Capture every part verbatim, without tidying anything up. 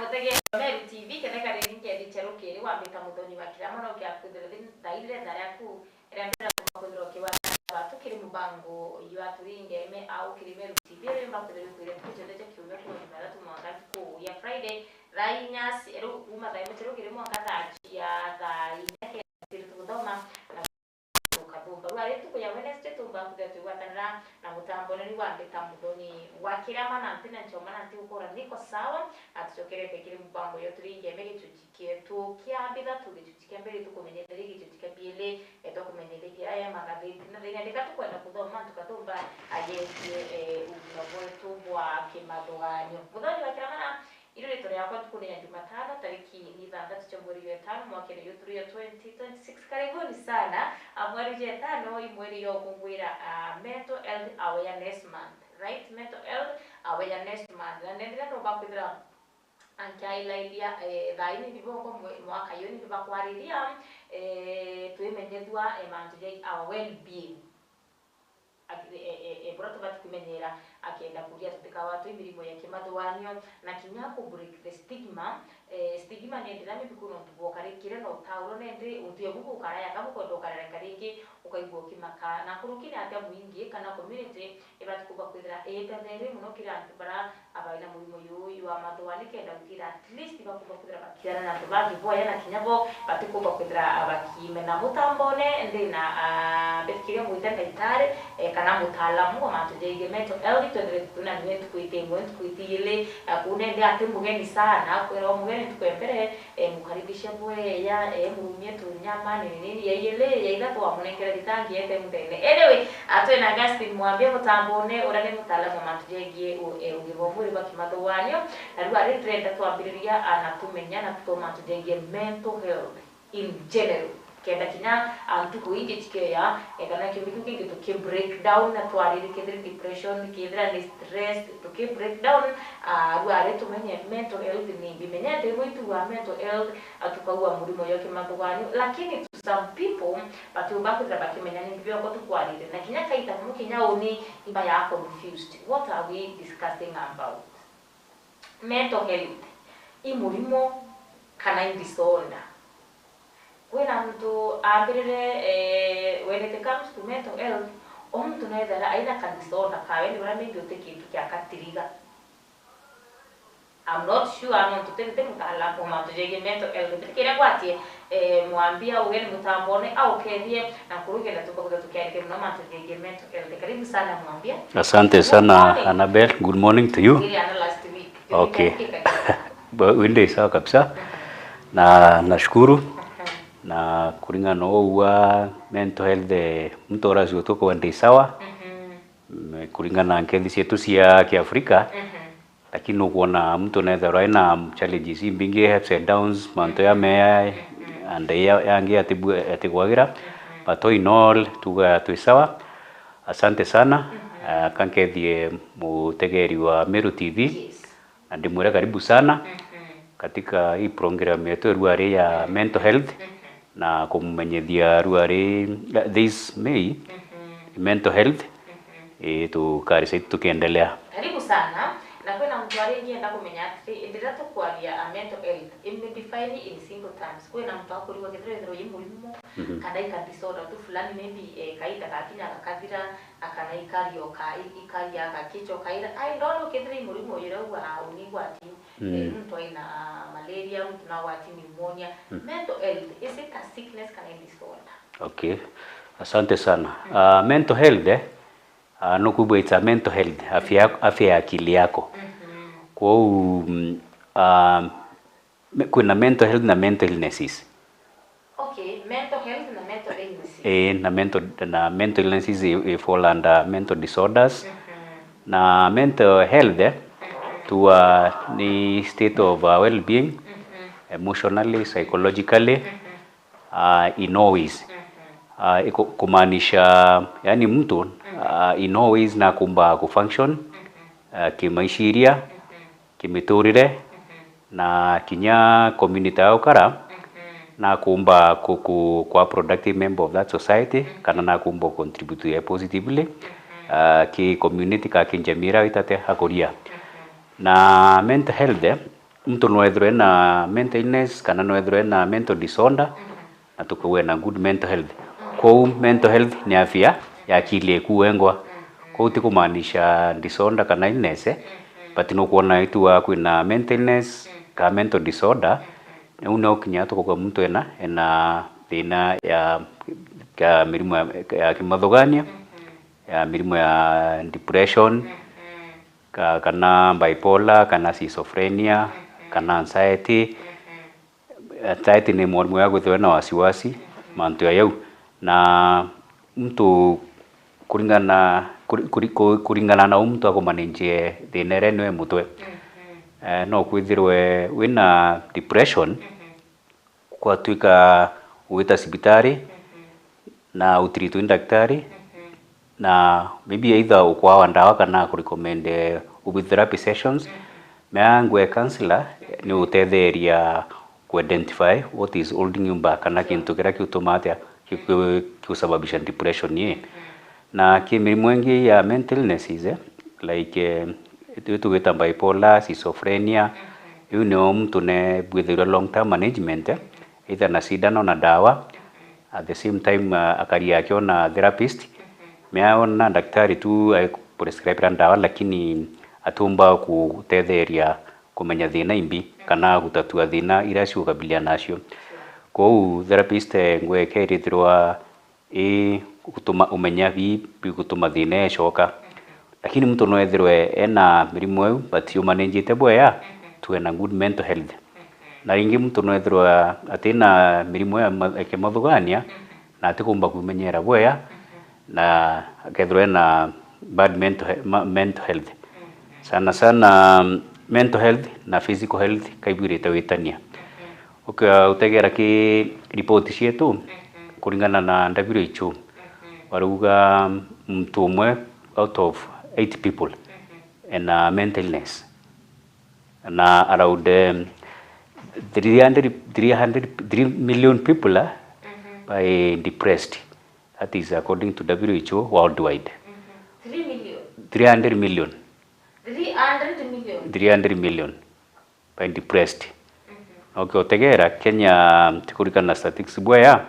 Gutegera Meru T V, ketheka ringi ngethi cia rukiri wambita Muthoni wa Kirama, no kia kwithira thaini rietha riaku ria mbere na kuma kwithirwa ukiwatana batu kiri mubango jwa Turingeme au kiri Meru T V, riria mbakwithirwa ikwire ntuku cionthe cia kiumia kuma Jumathatu mwanka ntuku ya Friday, thaa inya cia ru-, kuma thaa imwe cia rukiri mwanka thaa cia thaa inya kenda cia tuthoma na tukathumba. Rwa ri ntuku ya Wednesday tumba kwithirwa twigwatanira na mutambone ni wambita Muthoni wa Kirama na ntina nchoma na ntigukora niko sawa, atucokerete kiri mubango yo Turingeme gichuchi kietu kia mbithatu, gichuchi kia mbere tukumenyetheri, gichuchi kia bieli, eh, tukumenyetheri ya magatheti na thaina ndika tukwenda kuthoma mantu kathumba ayetie, eh, ugima bwetu bwa kimathuganio. Muthoni wa Kirama na Iri ritwa riakwa ntukuni ya Jumatano, tariki ni ithanthatu cia mweri jwa itano, mwakene juyu turi yo twenty twenty-six. Karibuni sana. A, mweri jwa itano i mweri yo kungwira, a, Mental Health Awareness Month, right? Mental Health Awareness Month. Na nenderea no bakwithira ankiailailia, eh, thaa ini ni bongo mwe-, mwaka yo ni bakwariria, eh, twimenyethua, eh, mantu ja our well-being. Aki-, e, e, e, buria tubati kwimenyera, akenda kuria tutikawa twi mirimo ya kimathuganio, na kinya ku break the stigma. E, stigma ni ndira mibi ku nontu bwokarikire na utauro, nendi untu ebu bukaraya, ka bukwenda ukarereka ringi, ukaigua ukimaka. Na nkuruki ni atia mwingi kana community ibati kuba kwithira iitetheri muno kiri antu bara abaina murimo juju jwa mathua, nikenda gukiira at least bakumba kwithira bakiana na antu bangi boya, na kinya bo batikumba kwithira bakimena. Mutambone ndina, ah, mbitikiria mwite ndagitari, eh, kana mutaalamu wa mantu jegie mental health, twethire twina niwe ntuku iti imwe, ntuku iti ijiri, eh, kuu nende ati mugeni sana, kwira o mugeni ntuku ya mbere, eh, mukaribishe bweya, eh, murumie tunyama nini nini, ya ijiri, ya ithatu wamunenkere thitangi ete muthene. Anyway, a, twina Augustine Mwambia mutambone, uria ni mutaalamu wa mantu jegie u-, e, ugima bwa mwiri bwa kimathuganio, na riu ari ndirenda twambiriria, a, na tumenya na tutoma mantu jegie mental health in general. Kenda kinya, a, ntuku ingi cikeya, e, kana kiumia kiu kingi tuki break down na twariri kethira depression, kethira ni stress, tuki break down, a, riu ari tumenye mental health ni mbi. Menyete imwe ituga mental health, a, tukaua murimo jwa kimathuganio, lakini to some people, batiumba kwithira bakimenya ni mbi bioko tukwarire, na kinya kaita kamwe kinya uni iba ya confused. What are we discussing about? Mental health i murimo kana i disorder? Kwina muntu ambirire, eh, when it comes to mental health, o muntu nethera aina ka disorder kawe, ni bara maybe uti kintu kia katiriga. I'm not sure, nontu ti, ti mutaalamu wa mantu jegie mental health. Mbitikiria ngwatie, eh, Mwambia uge ni mutambone, aukethie na nkuruki na tukabuga tukiarikia muno mantu jegie mental health. Karibu sana, Mwambia. Asante sana, Annabel. Good morning to you. Ngiri ana last week. Okay. Ba-, wende sawa kabisa. Na nashukuru. Na kuringana na uu wa mental health, eh, mtu urasi utuko ndi sawa. Mm, kuringana na nkethi cietu cia Kiafrika, lakini nukwona mtu nethirwa ena challenges imbingi, ups and downs, mantu ya mea, and ya, yangi atibu-, atigwagira. But all in all, tuga twi sawa. Asante sana. Ah, kankethie mutegeri wa Meru T V. Yes. Na ndimwire karibu sana katika hii program yetu ya ruari ya mental health, na kumumenyithia ruari, uh, this May, mental health, eh, tukari saiti tukiendelea. Karibu sana. Na kwina muntu ari ngienda kumenya atiri, ndira tukwaria, uh, mental health, in define in simple terms. Kwina muntu akurigwa kethira ethirwa i murimo, kana i ka disorder tu fulani, maybe, eh, kaita gakinya gakathira, akana ikario ka, i-, ikaria gakicho kaira. Ai, ndono kethira i murimo uyu rau wa uni gwati. Mm. Eh, muntu aina, ah, malaria, muntu na gwati pneumonia. Mm. Mental health, is it a sickness kana a disorder? Okay. Asante sana. Mm. Ah, mental health, eh, ah, no kuigua it's a mental health, afya yako, afya ya akili yako. Mhm. Kwou, mm, ah, me-, kwina mental health na mental illnesses. Okay, mental health na mental illnesses. Eh, na mental, na mental illnesses i, i fall under mental disorders. Mhm. Na mental health, eh, tu, ah, ni state of, ah, well-being, mhm, emotionally, psychologically, mhm, ah, in all ways. Mhm. Ah, iku-, kumaanisha, yani mtu, mhm, ah, in all ways nakumba kufunction, mhm, ah, kimaishiria, mhm, kimiturire, mhm, na kinya community ya ukara, mhm, nakumba ku-, ku-, kwa productive member of that society, mhm, kana nakumba contribute positively, mhm, ah, ki community ka ki njamii iria itate akuria. Mhm. Na mental health, eh, Muntu no ethirwe na mental illness kana no ethirwe na mental disorder, na tukauga ena good mental health. Kwou mental health ni afya ya akili eku wengwa. Kwou ti kumaanisha disorder kana illness, but nukwona itu wa kwina mental illness kana mental disorder, u no kinya tukauga muntu ena, ena thina ya, ya mirimu ya, ya kimathugania, ya mirimu ya depression, ka-, kana bipolar, kana schizophrenia, kana anxiety. Anxiety ni morimu ya kwithirwa na wasiwasi, mantu ya yau. Na muntu kuringana, kuri-, kuri-, ku-, kuringana na u muntu akumanage thina iria niwe mutwe. Eh, no kwithirwe wina depression, kwatwika ugwita cibitari, na utreatwa ni daktari, na maybe either ukwawa ndawa kana akurecommend, eh, ubi therapy sessions. Mea ngwe counselor ni utetheria ku identify what is holding you back, kana kintu kiria kiutuma atia ki-, ki-, kiusababisha depression ii. Na ki mirimu ingi ya mental illnesses, eh, like, eh, itu tugwita bipolar, schizophrenia, iu nio muntu ne bwithirwa long term management, eh, either na sindano na dawa. At the same time, uh, akaria akiona therapist. Mea ona daktari tu aiprescribira ndawa, lakini atiumba kutetheria kumenya thina imbi kana gutatua thina iria ciukabiliana nacio. Kwou therapist, eh, ngweke irithirwa i gutuma umenya bi bigutuma thina icoka. Lakini muntu no ethirwe ena mirimu iu, but yumanenjite bwea, tu ena good mental health. Na ringi muntu no ethirwe atina mirimu ya ma-, ya kimathugania, na atikumba kwimenyera bwea, na akethirwa ena bad mental he-, ma-, mental health. Sana sana, mental health na physical health kaibwirite witania. Uke-, utegera ki ripoti cietu, kuringana na W H O, barauga muntu umwe out of eight people ena mental illness, na around, um, three hundred, three hundred, three million people, ah, by depressed. That is according to W H O worldwide. Three million. Three hundred million. Three hundred million. Three hundred million by depressed. Okay, utegera Kenya, tikurikana statistics bwea,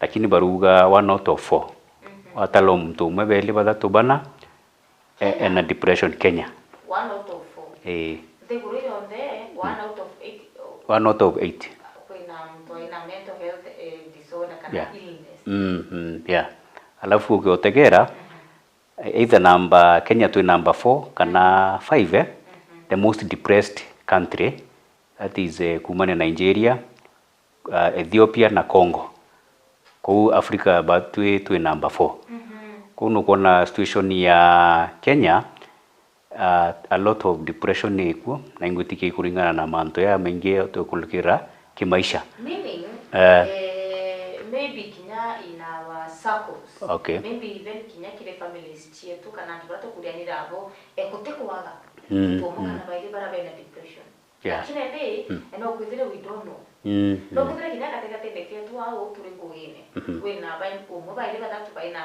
lakini baruga one out of four. Watala muntu umwe, beli, bathatu, bana, e-, ena depression Kenya. One out of four. Eh. Nthiguru yonthe, one out of eight, oh, one out of eight. Kwina muntu aina mental health, eh, disorder kana, yeah, illness. Mm, mm, yeah. Alafu ukiotegera, either number, Kenya twi number four kana five, eh, the most depressed country, that is, eh, kumania Nigeria, uh, Ethiopia na Congo. Kuu Africa ba twi, twi number four. Kuu nukwona situation ya Kenya, uh, a lot of depression ni ikuo, na ingwitikia ikuringana na mantu ya maingi tukulukira kimaisha. Meaning, eh, eh, maybe kinya in our circles, okay, maybe even kinya kiri families cietu kana antu baria tukurianira abo, eh, gutikwaga, mm, muntu umwe kana bairi baria bena depression. Yeah. Lakini indi, mm, eno kwithire we don't know. Mm, no, mm, kwithire kinya gatigatine ketu au turi kuine. Mhm. Wina bai-, umwe bairi bathatu baina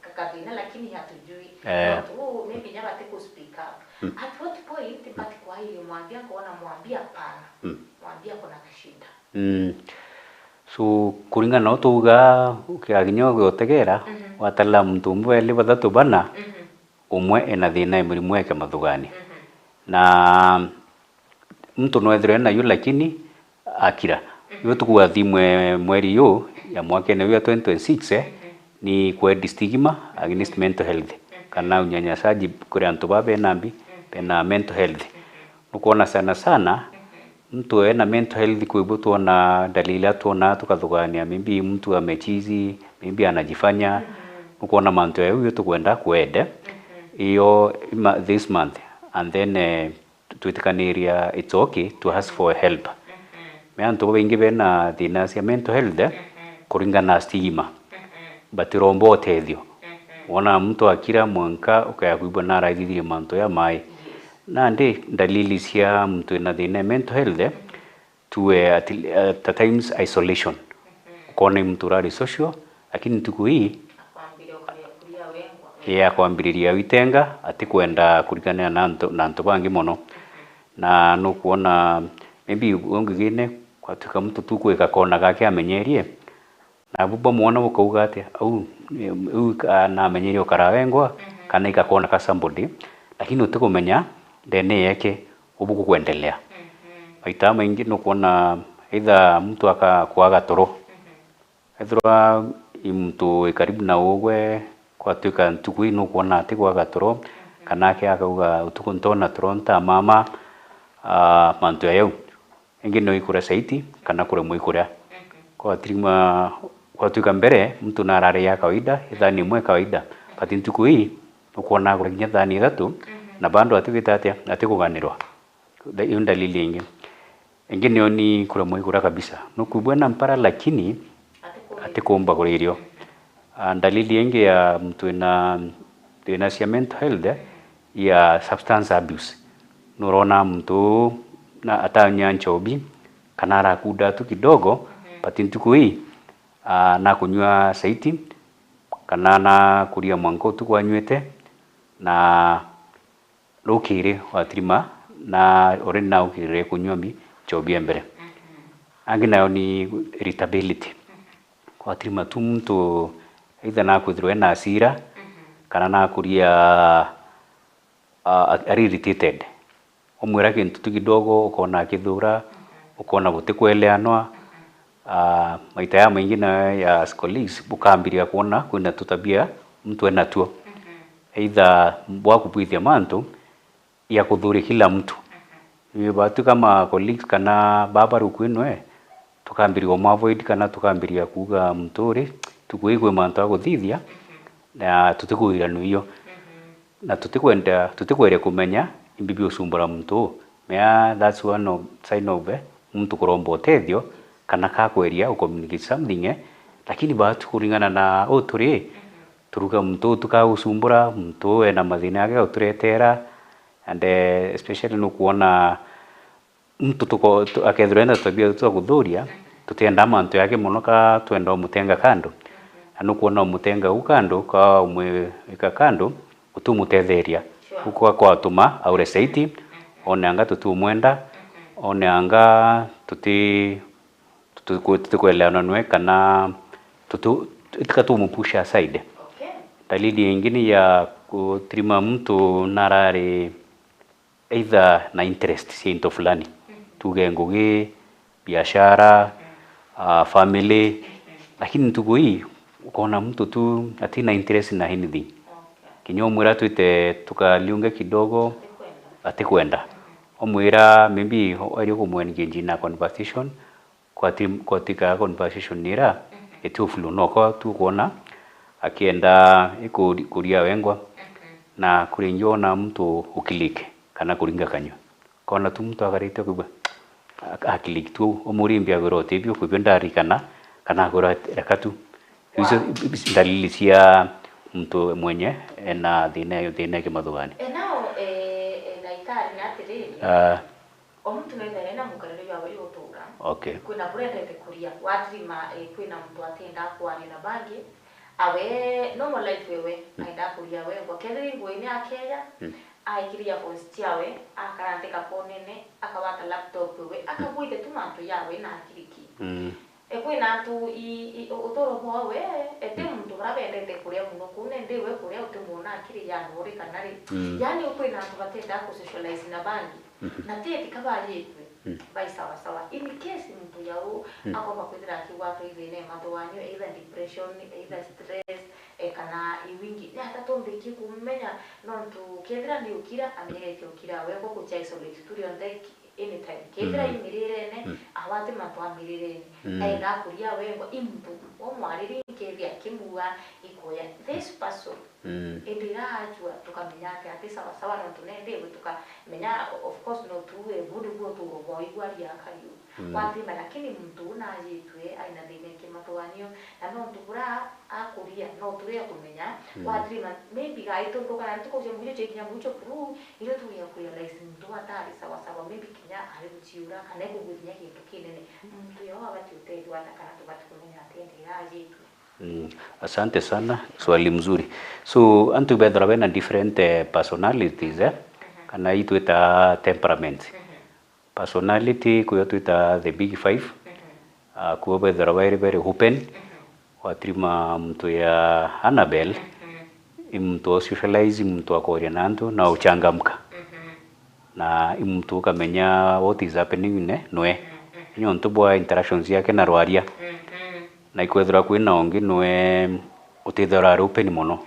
ka-, kathina, lakini hatujui. Eh. No tu, maybe nya bati ku speak up. Mm. At what point, mm, bati kwairi mwambia, nkona mwambia hapana. Mm. Mwambia kuna kashida. Mm. So, kuringana na utuuga, ukiaginya ugotegera, mhm, watala muntu umwe, bairi, bathatu, bana, mhm, umwe ena thina ya mirimu ya kimathugania. Mhm. Na muntu no ethirwe nayo lakini akira. Mhm. Yo tukua thimwe mweri yu ya mwakene yu ya twenty twenty-six, eh, mhm, ni kwendi stigma against mental health, mhm, kana unyanyasaji kuri antu baa bena mbi, mhm, bena mental health. Mhm. Nukwona sana sana, mhm, muntu ena mental health, kwi bu twona dalili iria twona tukathugania, maybe muntu amechizi, maybe anajifanya. Mhm. Nukwona mantu ya yu tukwenda kwende, mhm, iyo ima-, this month, and then, eh, twitikaniria it's okay to ask for help. Mhm. Me antu babaingi bena thina cia mental health, mhm, kuringana na stigma. Mhm. Batiromba utethio. Mhm. Wona muntu akira mwanka ukaya kwigua naraithithirie mantu ya mai. Yes. Nandi dalili cia muntu ena thina ya mental health, mhm, tuwe at, at times isolation. Mhm. Ukona i muntu urari social, lakini ntuku ii akwambiriria wengwa. Ii, akwambiriria witenga, atikwenda kurikanira na antu, na antu bangi mono. Mhm. Na nukwona Maybe ungigine, gwatuika muntu tu kwika kona gake amenyerie, na bu bamwona bukauga atia, au, au ka-, namenyerie ukara wengwa, kana ikakona ka somebody, lakini utikumenya ndene yeke ubu gukwendelea. Maita maingi nukwona either muntu aka-, kwaga toro. Ethirwa i muntu wi karibu na ugwe, gwatuika ntuku ii nukwona ati kwaga toro, kana ake akauga, "Utuku ntona toro, ntamama," aa, mantu ya jau. Ingi no ikuria saiti, kana kuremwa ikuria. Kwatirima, gwatuika mbere, muntu narari ya kawaida, ithani imwe ya kawaida. But ntuku ii, nukwona akuria kinya thani ithatu, na bado atiwite atia? Atikuganirwa. Nda-, iyo ndalili ingi. Ingi niyo ni kuremwa ikuria kabisa. Nukwigua ena mpara lakini atikumba kuria irio. Ah, ndalili ingi ya muntu wina thina cia mental health, eh, ya substance abuse. Nurona muntu uu na atanyua nchobi, kana arakuda tu kidogo, but ntuku ii, ah, nakunyua saiti, kana nakuria mwanka utuku anyuite, na rukiri watirima na already naukirire kunyua mi-, nchobi ya mbere. Angi nayo ni irritability. Watirima tu muntu either nakwithirwa ena asira, kana nakuria, a-, a-, ari irritated. Umwira kintu tu kidogo, ukona akithura, ukona gutikweleanwa. Ah, maita ya maingi nayo ya as colleagues, bukambiria kwona kwina tutabia muntu enatuo. Either bwa kubwithia mantu ya kuthuria kila mtu. Ni batu kama colleagues kana baba ruku inwe, tukambiria umwavoid kana tukambiria kuuga muntu uri, tukwigwe mantu a kuthithia, na tutikuiranwa iyo. Na tutikwenda, tutikweria kumenya imbi biusumbura muntu uu. Mea that's one of, sign of, eh, muntu kuromba utethio, kana kakweria u communicate something, eh, lakini batu kuringana na uu turi, turuga muntu uu tukagusumbura, muntu uu ena mathina yake ya guturetera, and, eh, especially nukwona muntu tuko-, tu-, akethirwa ena tabia twa kuthuria, tutiendaa mantu yake mono ka twenda umutenga kando. Na nukwona umutenga u kando, ka umwika kando, utumutetheria. Sure. Ukwa kwatuma aure saiti, one anga tutiumwenda, one anga tuti-, tuti-, tutikweleana nwe kana tuti-, tika tumupusha aside. Okay. Dalili ingi ni ya kutirima muntu narari either na interest cia into fulani. Tuge ngugi, biashara, ah, family. Lakini ntuku ii, ukona muntu tu atina interest na anything. Kinya umwira twite tukaliunge kidogo, atikwenda. Umwira maybe wari ukumwengage na conversation, kwati-, kwatikaga conversation ira iti flow, noko tu kwona akienda ikuri-, kuria wengwa, na kuri ingi wona muntu ukilike kana kuringa kanyua. Kona tu muntu akarite kwigua a-, akiliki tu, umuri mbi agwira utibio, kwibio ndarikana, kana agwira reka tu. Icio dalili cia muntu mwenye ena thina, thina ya kimathugani. Enao, eh, eh, ndaitari ni atiriri, ah, o muntu no ethire ena mukariro jwawe jwa gutura. Okay. Kwina buria endete kuria, watirima, eh, kwina muntu atiendaa kwaria na bangi, awe normal life ewe, mm, aendaa kuria wengwa. Kethira i nguine akeja, mm, aikire earphones ciawe, akara nthi kakonene, akawata laptop ewe, akagwite tu mantu jawe na akiriki. Mm. E, kwina antu i, i, u-, uturo bwawe, e, ti, mm, muntu bara bendete kuria muno kuu, nende iwe kuria utimwona akiri ya nuri kana ri. Mm. Yaani, kwina antu batenda ku socialize na bangi. Mhm. Na ti eti ka bajitwe, mm, bai sawa sawa. In case muntu jau, mm, akomba kwithira akigwatwa i thina ya mathuganio, either depression, either stress, e, kana iu ingi, ni ata tumbikie kumenya? Nontu kethira ni ukira, amenyerete ukira wengwa, kucha isolate turi onthe ki-, anytime. Kethira, mm, i mirirene, mm, awate mantu a mirirene. Mm. Aendaa kuria wengwa, i muntu umwariri nkethia akimua, ikuya this person. Mm. Indi ira ajua, tukamenya ati ati sawa sawa, nontu nende iwe tukamenya, of course, no tuuge bu niguo uturo bwao igwaria kariu. Mm. Wathima, lakini muntu uu najitwe aina thina ya kimathuganio, na nontu bura akuria, no turia kumenya, mm, wathima, maybe gai tuntu kana ntuku cia mwicho cia kinya mwicho kuru, irio turia kurealize muntu atari sawa sawa, maybe kinya ari guciura, kana ikugwithia kintu kinene. Muntu yao abati utethua ata, kana tubati kumenya ati ende ira ajitwe? Mm, asante sana, swali mzuri. So, antu bethira bena different, eh, personalities, eh? Mhm. Kana itwita temperament. Mhm. personality, kwio twita the big five. Ah, kuo bethirwa bairi very open. Watirima muntu ya Annabel, i muntu o socialize, i muntu akoria na antu na uchangamka. Na i muntu ukamenya what is happening ne nwe. Nontu bwa interactions yake na rwaria. Na ikwethirwa kwina ungi nwe utithirwa ari open mono.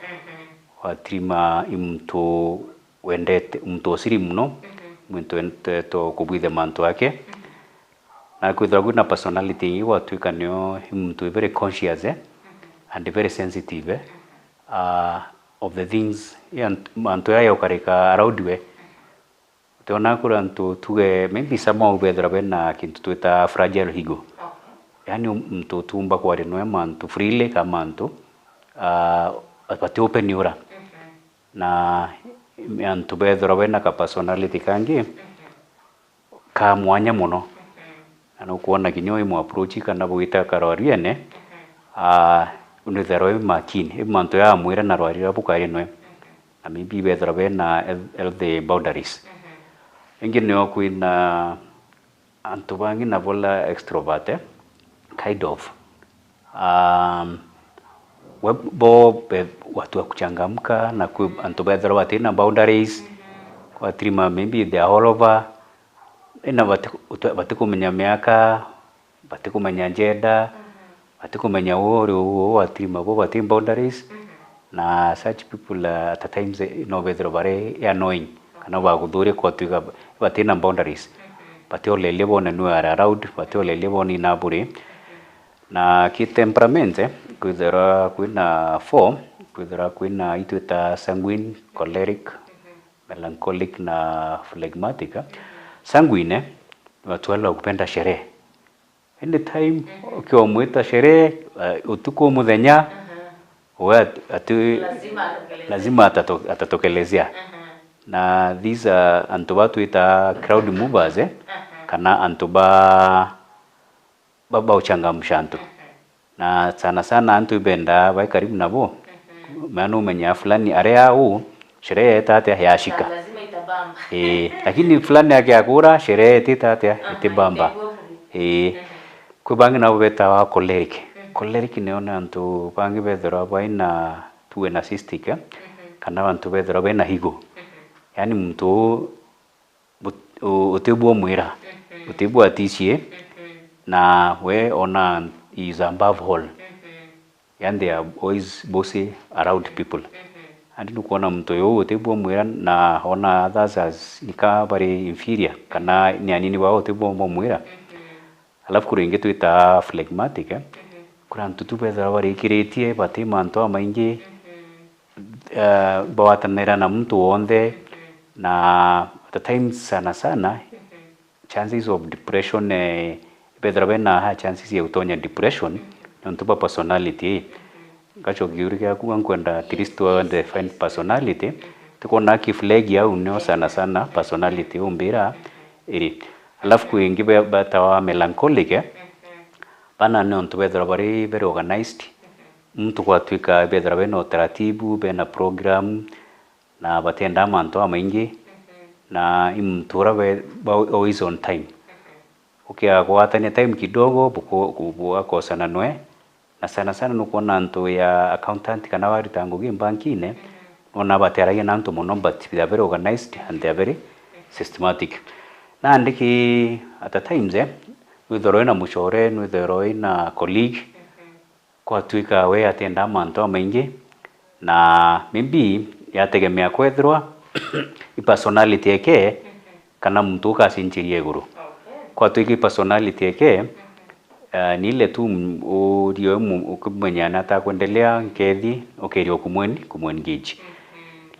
Watirima i muntu wendete, muntu osiri mono, muntu wendete kubwithia mantu ake. Na kwithirwa kwina personality ingi gwatuika nio i muntu very conscious, eh, and very sensitive, eh, ah, of the things, eh, ant-, mantu jaya ukarika around we. Utiona kuri antu tuge, maybe somehow bethirwa bena kintu twita fragile ego. Yaani muntu utumba kwaria nwe mantu freely ka mantu, ah, bati open ura. Na antu bethirwa bena ka personality kangi, ka mwanya mono. Na nukwona kinya wi mu approach kana bwita karwariene, ah, nithirwa wi makini, i mantu ya amwira na rwari ruria bukaria nwe. Na maybe bethirwa bena health-, healthy boundaries. Ingi nio kwina antu bangi na bola extrovert, eh, kind of. Um, we-, bo be-, watu wa kuchangamka na kwi antu bethirwa batina boundaries, kwatirima maybe they are all over, ina bati-, utu-, batikumenya miaka, batikumenya gender, batikumenya uu uri uu, uu watirima, bo bati boundaries. Na such people, uh, at times, eh, no bethirwa bari annoying, kana baguthuria kwatuika batina boundaries. Batioleria bone nwe are allowed, batioleria bone na buri. Na ki temperament, eh, kwithirwa kwina four, kwithirwa kwina itwita sanguine, choleric, melancholic na phlegmatic. Sanguine, eh, ni watu wale wa kupenda sherehe. Anytime ukiwa umwita sherehe, eh, utuku muthenya, we at-, ati-, lazima atokeleze. Lazima atato-, atatokelezea. Na these are antu ba twita crowd movers, eh, kana antu ba, ba, ba uchangamsha antu. Na sana sana antu ibendaa bai karibu nabo, maana umenyaa fulani aria uu, sherehe yeta atia yashika. Na lazima itabamba. Ii, lakini fulani akiakura, sherehe itita atia, itibamba. Ii. Kwi bangi nabo betawa choleric. Choleric nio ni antu bangi bethirwa baina tuwe narcissistic, eh? Kana antu bethirwa bena ego. Yaani muntu uu but-, u-, utibwa umwira, utibwa aticie, na we ona he is above all. And they are always bossy around people. And nukwona muntu uyu utibwa umwira na ona others as nika bari inferior, kana ni anini bao utibwa umwira. Alafu kuri ingi twita phlegmatic, eh? Kuri antu tu bethirwa barikiritie, bati mantu amaingi, eh, bawatanira na muntu wonthe, na at times sana sana, chances of depression, eh, bethirwa bena high chances ya gutonya depression, nontu bwa personality ii. Ngacokia kiuria giaku, nkwenda at least to define personality, tukwona ki flag au nio sana sana personality umbira iri. Alafu kwi ingi be-, betawa melancholic, eh? Bana ni untu bethirwa bari very organized. Muntu gwatuika bethirwa bena utaratibu, bena program, na batiendaa mantu amaingi, na i muntu uria we-, ba-, always on time. Ukiaga kugwatania time kidogo, buku-, bu-, bugakosana nwe, na sana sana nukwona antu ya accountant kana baruta ngugi mbankine, nona batiaragia na antu mono, but they are very organized and they are very systematic. Nandi ki, at a times, eh, nwithirwa wina mucore, nwithirwa wina colleague, kwatuika we atiendaa mantu amaingi, na maybe yategemea kwethirwa i personality yake, kana muntu ukacinjiria iguru. Kwatuika i personality yake, eh, ni ile tu m-, urio umu-, ukimenya ni atakwendelea nkethi, ukeria ukumwen-, kumwengage.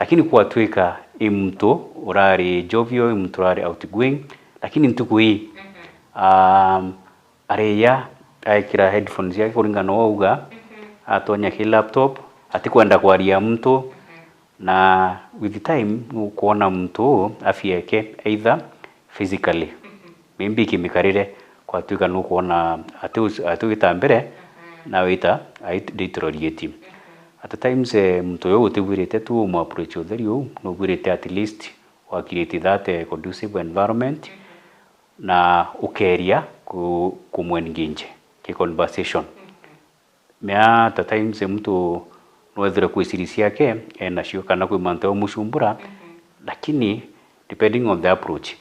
Lakini kwatuika i muntu urari jovial, i muntu urari outgoing, lakini ntuku ii, um, aria, aekira headphones ciake kuringana na uria auga, atonya ki laptop, atikwenda kwaria muntu, na with time nukwona muntu uu afia yake either physically, maybe kimikarire, kwatuika nukwona ati us-, ati wita mbere, na wita ai deteriorate. At times, eh, muntu uyu utibwirite tu umu approach utheri uu, nubwirite at least wa create that, eh, conducive environment, na ukeria ku-, kumwengage ki conversation. Mea at times muntu no ethire kwi siri ciake enacio, kana kwi mantu jamucumbura, lakini depending on the approach,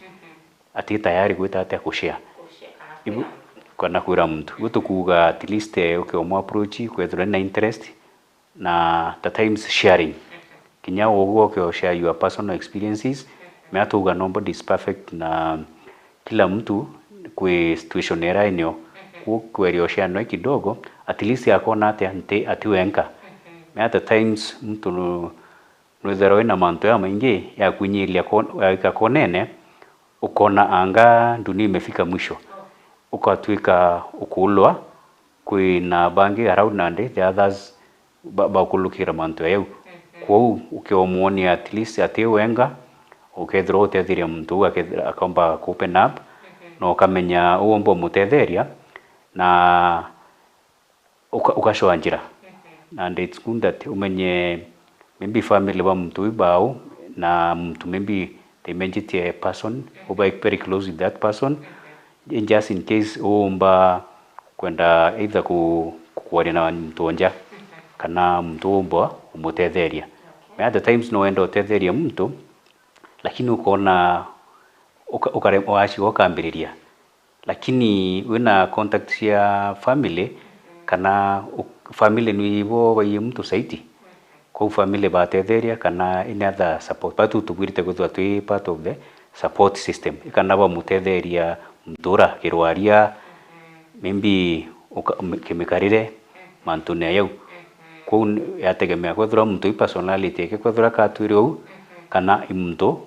ati tayari gwita atia kushare. Ibu-, kana kwira muntu. Ibu tukuuga at least, eh, uke umu approach, kwethirwa ena interest, na at times sharing. Kinya ugwe uke u share your personal experiences, mea tuuga nobody is perfect, na kila mtu kwi situation era eneo. Kuu kweria u share noe kidogo, at least akona atia nti ati wenka. Mea at times muntu nu-, nwithirwa wina mantu jamaingi ya kwinyiria ko-, ya gwika konene, ukona anga dunia imefika mwisho. Ukatwika ukuulwa, kwina bangi around nandi, the others ba-, bakulukira mantu jau. Kwou ukiomwonia at least ati wenga, ukethirwa utetheria muntu uu akethira-, akomba ku open up, na ukamenya uu umba umutetheria, na uka-, ugacoa njira. And it's good that umenye maybe family ba muntu uu bau, na muntu maybe they menjitie person, uba very close with that person. In just in case uumba kwenda either ku-, kukwaria na muntu o nja, kana muntu uumba umutetheria. Many other times no wenda utetheria muntu, lakini ukona uka-, ukare-, waciga ukambiriria. Lakini wina contact cia family, kana u-, family nibo baiye muntu saiti. Kwou family batetheria, kana any other support. Batu tubwirite kwithirwa twi part of the support system. Kana bamutetheria muntu ura kirwaria, maybe uka-, m-, kimikarire, mantune jau. Kwou n-, yategemea kwethirwa muntu i personality yake, kwethirwa katwire uu, kana i muntu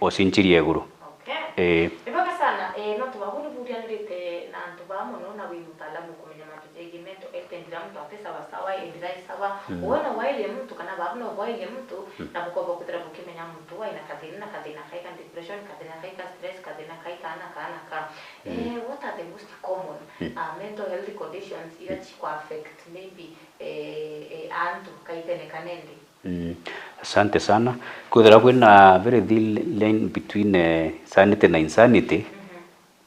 ocinchirie iguru. Okay. Eh. Ni bwega sana. Eh, no tubaburi burianirite na antu baa mono, na wi mutaalamu kumenya mantu jegie mental health, and rira muntu ati sawa sawa, and rira i sawa. Mm. Uwe no wairie muntu, kana babu no bwairie muntu, mm, na bukoba kwithira bukimenya muntu uu aina kathina, na kathina kai ka depression, kathina kai ka stress, kathina kai ka na ka na ka. Mm. Eh, what are the most common, mm, uh, mental health conditions iria, mm, cikwa affect maybe, eh, eh, antu kaitene kanendi? Mm, asante sana. Kwithira kwina very thin line between, eh, sanity na insanity, mhm,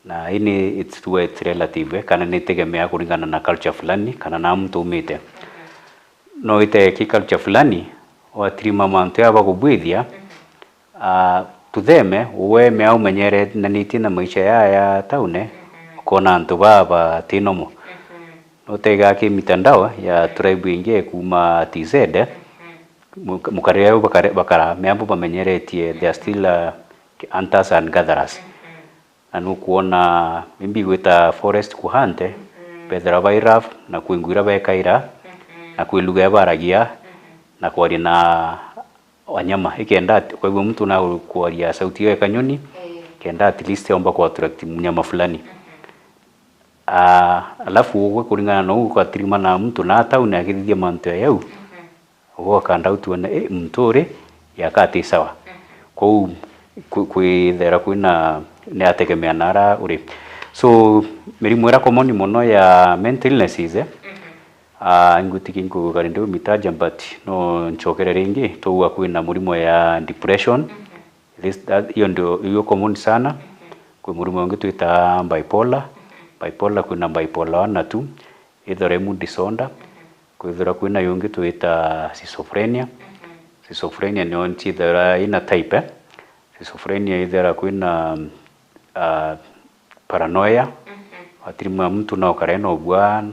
na ini it's where it's relative, eh, kana nitegemea kuringana na culture fulani, kana na muntu umite. Mhm. No wite ki culture fulani, watirima mantu ya bakubwithia, mhm, ah, to them, eh, we mea umenyere na nitie na maisha ya, ya taune, mhm, ukona antu baa bati normal. Mhm. Nutega ki mitandao ya, mhm, tribe ingi kuma T Z, mhm, Muka-, mukarira uu bakare-, bakara, meambo bamenyeretie, they are still, uh, hunters and gatherers. Mhm. Na nukwona maybe gwita forest ku hunt, mhm, bethira bai rough, na kwi nguo iria bekaira, mhm, na kwi lugha ibaragia, mhm, na kwaria na wanyama. Ikenda at-, kwa hivyo mtu na kwaria sauti iyo ya kanyoni, eh, kenda at least aomba ku attract mnyama fulani. Mhm. Ah, alafu ugwe kuringana na uu ugatirima na mtu na town akithithia mantu ya yau, mhm, ugwe ukanda utuone, eh, mtu uri yaka ati sawa. Mhm. Kwou kwi-, kwithera kwina, ni ategemea na ara uri. So, mirimu ira common mono ya mental illnesses, eh, mhm, ah, ingutiki nkuga ndi umitaja, but no ncokere ringi, tugua kwina murimo ya depression, mhm. This, that, hiyo ndio, hiyo common sana. Mhm. Kwi murimo ungi twita bipolar. Mhm. Bipolar, kwina bipolar one na two, ithirwa i mood disorder. Mhm. Kwithirwa kwina yungi twita schizophrenia. Mhm. Schizophrenia niyo nchithirwa ina type, eh. Schizophrenia ithirwa kwina, ah, paranoia. Mhm. Watirima mtu na ukara ena ubua,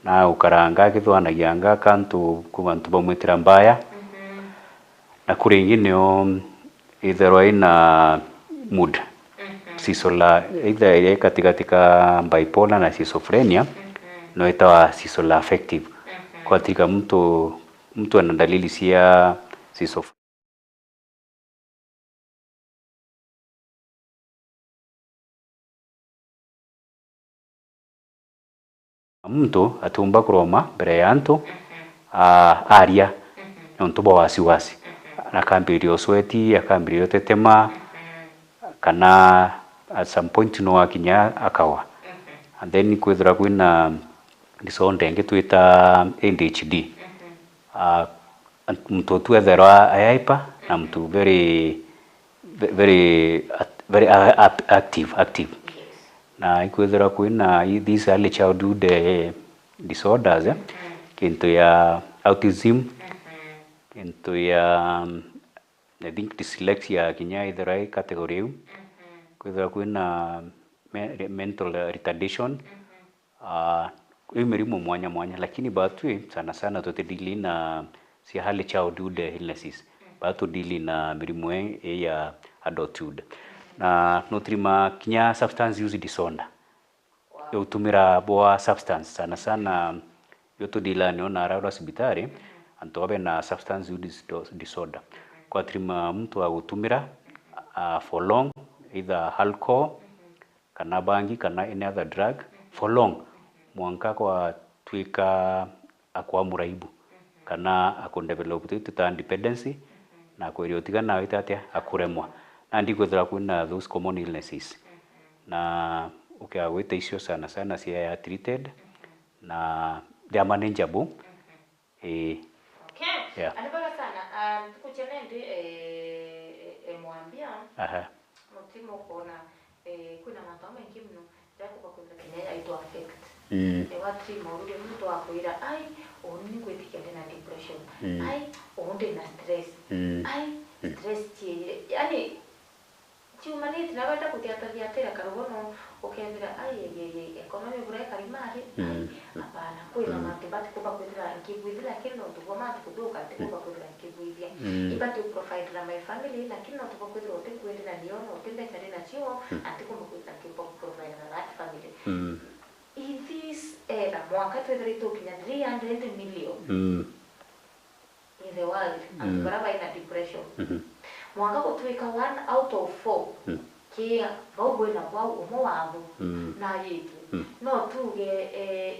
na ukaranga akithwanagia anga kantu ku bantu bamwitira mbaya. Mhm. Na kuri ingi nio itherwa ina mood. Mhm. Schizola-, either iri katigati ka bipolar na schizophrenia, mhm, no itawa schizoaffective. Mhm. Kwatirika mtu, mtu ana dalili cia schizo-, Muntu atiumba kuroma mbere ya antu, mhm, a-, aria, mhm, nontu bwa wasiwasi. Mhm. Na akambiriria usweti, akambiriria utetema, mhm, kana at some point no akinya akawa. Mhm. And then kwithira kwina disorder ingi twita A D H D. Mhm. Ah, muntu utu etherwa e hyper na muntu very, ve-, very at-, very a-, ap-, active, active. Na ikwithirwa kwina i-, these early childhood, eh, disorders, eh, kintu ya autism, kintu ya, um, I think dyslexia kinya ithirwa i category iu. Kwithirwa kwina me-, re-, mental retardation. Ah, i mirimo mwanya mwanya, lakini batwi sana sana tutidili na cia early childhood illnesses. Batudili na mirimo i, i ya adulthood. Na nutirima kinya substance use disorder. Utumira bwa substance sana sana, yo tudila nio na ara ura cibitari, antu abe na substance use dis-, disorder. Kwatirima muntu agutumira, ah, for long, either alcohol, kana bangi, kana any other drug for long, mwanka kwatwika akwamura ibu, kana akudevelop tu tuta dependency, na akwiria utiga nawe ita atia, akuremwa. Nandi kwithirwa kwina those common illnesses. Na ukiaga gwita icio sana sana cia treated, na they are manageable. Ii. Okay. Yeah. Ani bwega sana. Ah, ntuku cia nandi, eh, eh, mwambia, aha, mutima ukoona, eh, kwina mantu jamaingi mono jakuba kwithira kinya jaitu affect. Mm. Eh, watirima uru ri muntu akwira, "Ai, uni ningwitikia ndina depression. Mm. Ai, uni ndina stress. Mm. Ai, mm, stress cieyire." Yani, ciumanite na wenda kuthiatathiatira karugono, ukethira, "Ai, ai, ai, ai, economy bura ikari mari." Mm. Ai, hapana, kwina, mm, mantu mbatikumba kwithira nkibwithia, lakini nontu bwa mantu kuthuka, ntikumba kwithira nkibwithia. Mm. Imbati provide na my family, lakini nontu bwa kwithira uti nkundi na nio, na uti mbeca ndi nacio, mm, antikumba kwithira nkimba provide na that family. Mm. In this era, mwanka twithire tukinya three hundred million. Mm. In the world, antu, mm, baria baina depression. Mhm. Mwanka gutwika one out of four, mm, ki bau bwina bwau umwe wabo, mm, na aritwe. Mm. No tuge, eh,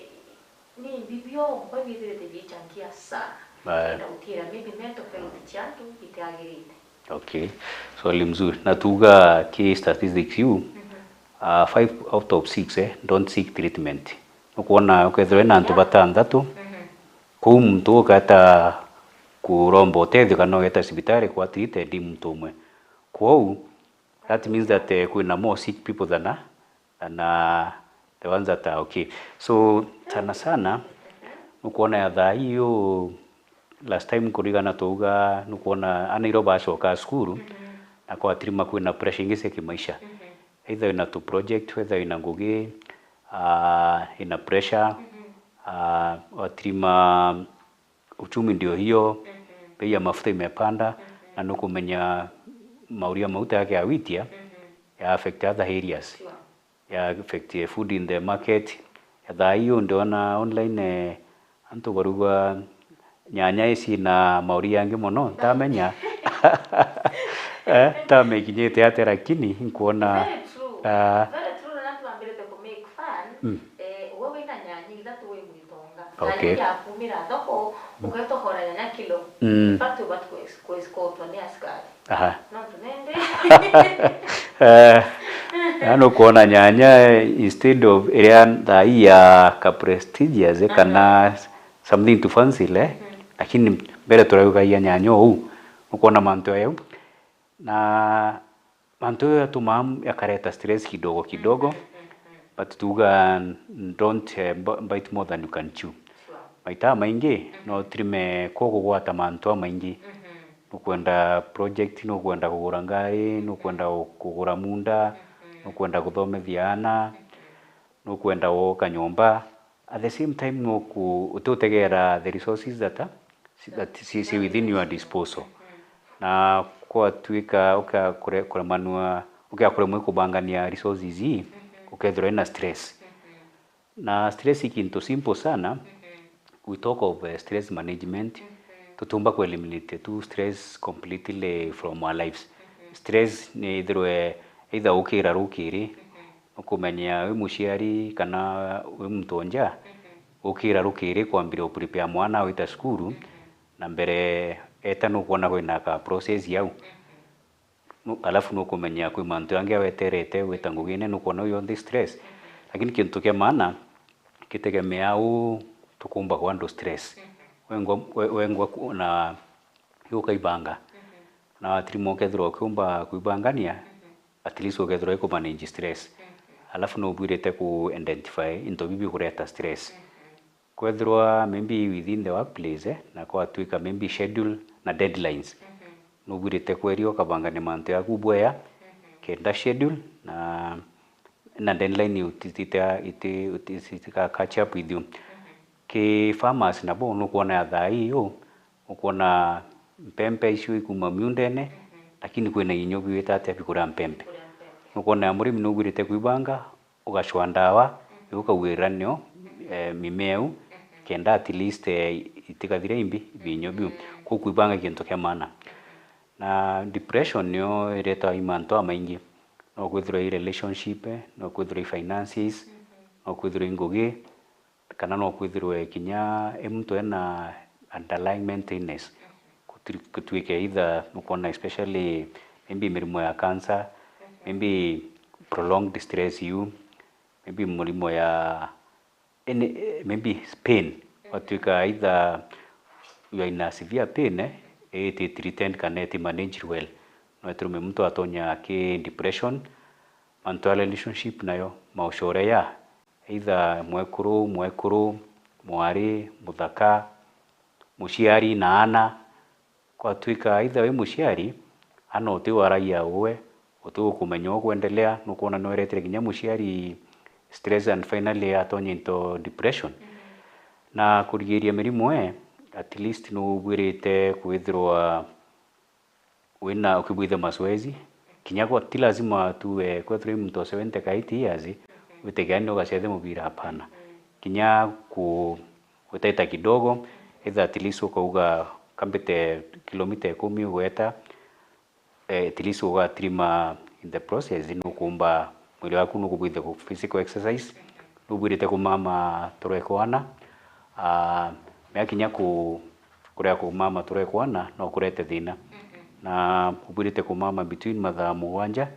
ni mbi bionthe bithirite biichangia sana. Aya. Kenda gutira maybe mental health cia antu itiagirite. Okay. Swali mzuri. Na tuga ki statistics iu, mhm, ah, five out of six, eh, don't seek treatment. Nukwona ukethirwa ina antu, yeah, batanthatu, mhm, kuu muntu uketa kuromba utethio kana ugeta cibitari kwa treated i muntu umwe. Kwou, that means that, eh, kwina more sick people than a, than a, the ones that are okay. So, sana sana, nukwona ya thaa ii yu, last time nkurigana twauga, nukwona ana iro bacoka cukuru, mhm, na kwatirima kwina pressure ingi cia kimaisha. Mhm. Either wina tu project, whether wina ngugi, ah, ina pressure, mhm, ah, watirima uchumi ndio hiyo, mhm, bei ya mafuta imepanda, mhm, na nukumenya mauria mauta yake ya witia, mhm, ya affect other areas. Sure. Ya affect food in the market. Ya thaa ii ndiona online, eh, antu barugwa nyanya ici na mauri yangi mono, ntamenya. Eh, ntamenye ikinyite atia, lakini nkuona, very true, ah, very true, na twambirite ku make fun. Mm. Eh, we wina nyanya ithatu wi mwitonga. Okay. Nyanya yakumira thoko, mm, uketohora nyanya kilo. Mm. In fact, ubati ku-, ku-, escortwa ni askari. Aha. No tunende. Eh, yani ukuona nyanya, eh, instead of iria thaa ii ya ka prestigious, eh, kana, aha, something to fancy, eh, mhm, lakini mbere turaugaia nyanya uu, ukuona mantu ayo. Na mantu ayo yatumaa yakareta stress kidogo kidogo, mhm, mhm, but tuga don't, eh, b-, bite more than you can chew. Sure. Maita maingi, mhm, no tirime ko kugwata mantu amaingi. Mhm. Nukwenda project, nukwenda kugura ngari, nukwenda kugura munda, mhm, nukwenda kuthomethia ana, mhm, nukwenda gwoka nyomba. At the same time, nuku-, ututegera the resources that are, that ci, ci within your disposal. Mhm. Na kwatuika uka kure-, kuremanua, ukia kuremwa kubangania resources ii, mhm, ukethirwa ina stress. Mhm. Na stress i kintu simple sana. Mhm. We talk of, eh, stress management. Mhm. Tutiumba ku eliminate tu stress completely from our lives. Mhm. Stress ni ithirwe either ukira rukiri, mhm, ukumenya wi muciari kana wi muntu o nja, mhm, ukira rukiri kwambira u prepare mwana wita cukuru, mhm, na mbere eta nukwona kwina ka process yau. Mhm. Nu-, alafu nukumenya kwi mantu yangi aweterete wita ngugine, nukwona uyu yonthe stress. Mhm. Lakini kintu kia maana, kitegemea u tukumba ku handle stress. Mhm. Wengwa, we-, wengwa ku-, na ukaibanga. Mhm. Na watirima ukethirwa ukiumba kuibangania, mhm, at least ukethirwa iku manage stress. Mhm. alafu nubwirite ku identify into biu bikureta stress. Kwethirwa maybe within the workplace, eh, na kwatwika maybe schedule na deadlines. Nubwirite kweria ukabangania mantu yaku bwea, kenda schedule na, na deadline utitite, iti, uti-, itika catch up with you. Ki farmers nabo nukwona ya thaa ii yu, ukwona mpempe icio ikuma miundene, lakini kwina inyo biwita atia bikuria mpempe. Nukwona ya murimi nubwirite kwibanga, ugacwa ndawa, ukawira nio, eh, mimea iu, kenda at least, eh, itikathire imbi, ibinyo biu. Kuu kwibanga kintu kia maana. Na depression nio iretawa i mantu amaingi. No kwithirwa i relationship, no kwithirwa i finances, no kwithirwa i ngugi, kana no kwithirwe kinya i muntu ena underlying mental illness. Kutwi-, kutwike either nukwona especially maybe mirimo ya cancer, maybe prolonged stress iu, maybe murimo ya any, eh, maybe pain. Watwika either you are in a severe pain, eh, it, it treated kana it managed well. No iturume muntu atonya ki depression, mantu ya relationship nayo, maucore ya, either mwekuru, mwekuru, mwari, muthaka, muciari na ana. Kwatwika either wi muciari, ana uti waragia uwe, uti ukumenya ukwendelea, nukwona nweretire kinya muciari stress and finally atonya into depression. Na kurigiria mirimu e, at least nubwirite kwithirwa wina, ukibwithia mazoezi, kinya kwa, ti lazima tu, eh, kwethirwa i muntu wa seventy ka eighty years, wite kiani ugacethe mubira, hapana. Kinya ku, gutaita kidogo, either at least ukauga kambite kilomita ikumi ugweta, eh, at least ugatrima in the process, nukumba mwiri waku nukubwithia ku physical exercise, nubwirite kumama toro ikwana, ah, mea kinya ku, kuria kumama toro ikwana no kurete thina. Na ubwirite kumama between mathaa mugwanja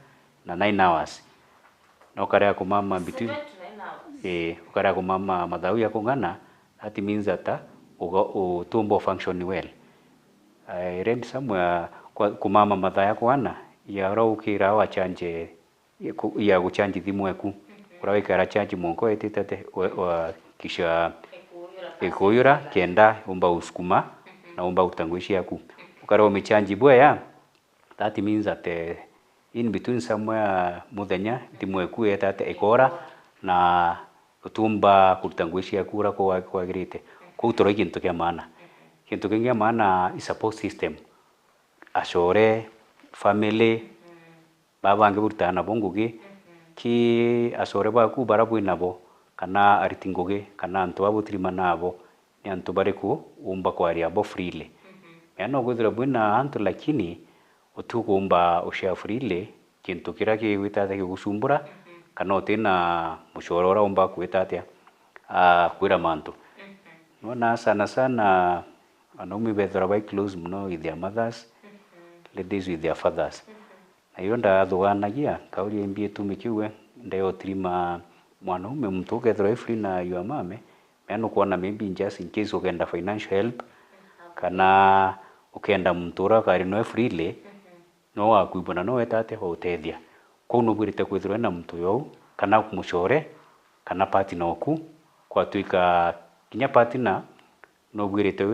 na nine hours. Na ukarea kumama between, eh, ukarea kumama mathaa ya kung'ana, that means that, ah, uga-, utumba function well. I read somewhere, kwa, kumama mathaa ya kwana, ya uria ukira wachanje, ya ku-, ya guchanji thimu eku. Uria wikara charge mwanka wetite ate, wa, wa, kisha ikuyura, kenda umba usukuma, na umba uruta ngugi ciaku. Ukara umichanji bwea, that means that, eh, in between somewhere muthenya, thimu eku yeta ate ikora, na utumba kuruta ngugi ciaku uria kwa-, kwagirite. Kuu toro i kintu kia maana. Kintu kingi kia maana i support system. Acore, family, baa bangi burutaga nabo ngugi, ki acore baku bara bwi nabo, kana ariti ngugi, kana antu baa butirima nabo, ni antu bariku umba kwaria abo freely? Mea no kwithirwa bwina antu, lakini utikumba ushare freely kintu kiria kigwita atia gigucumbura, kana utina mucore uria umba kwita atia, ah, kwira mantu. Nona sana sana, anaume bethirwa bai close mono with their mothers, ladies with their fathers. Na irio ndathuganagia, nkauria imbi itumi kiu we, ndeotirima mwanaume, muntu ukethirwa e free na your mame, mea nukwona maybe just in case ukenda financial help, kana ukenda muntu uria ukari noe freely, no wakwibona no weta atia wautethia. Kwou nubwirite kwithirwa na muntu yau, kana mucore, kana partner oku, kwatwika kinya partner, nubwirite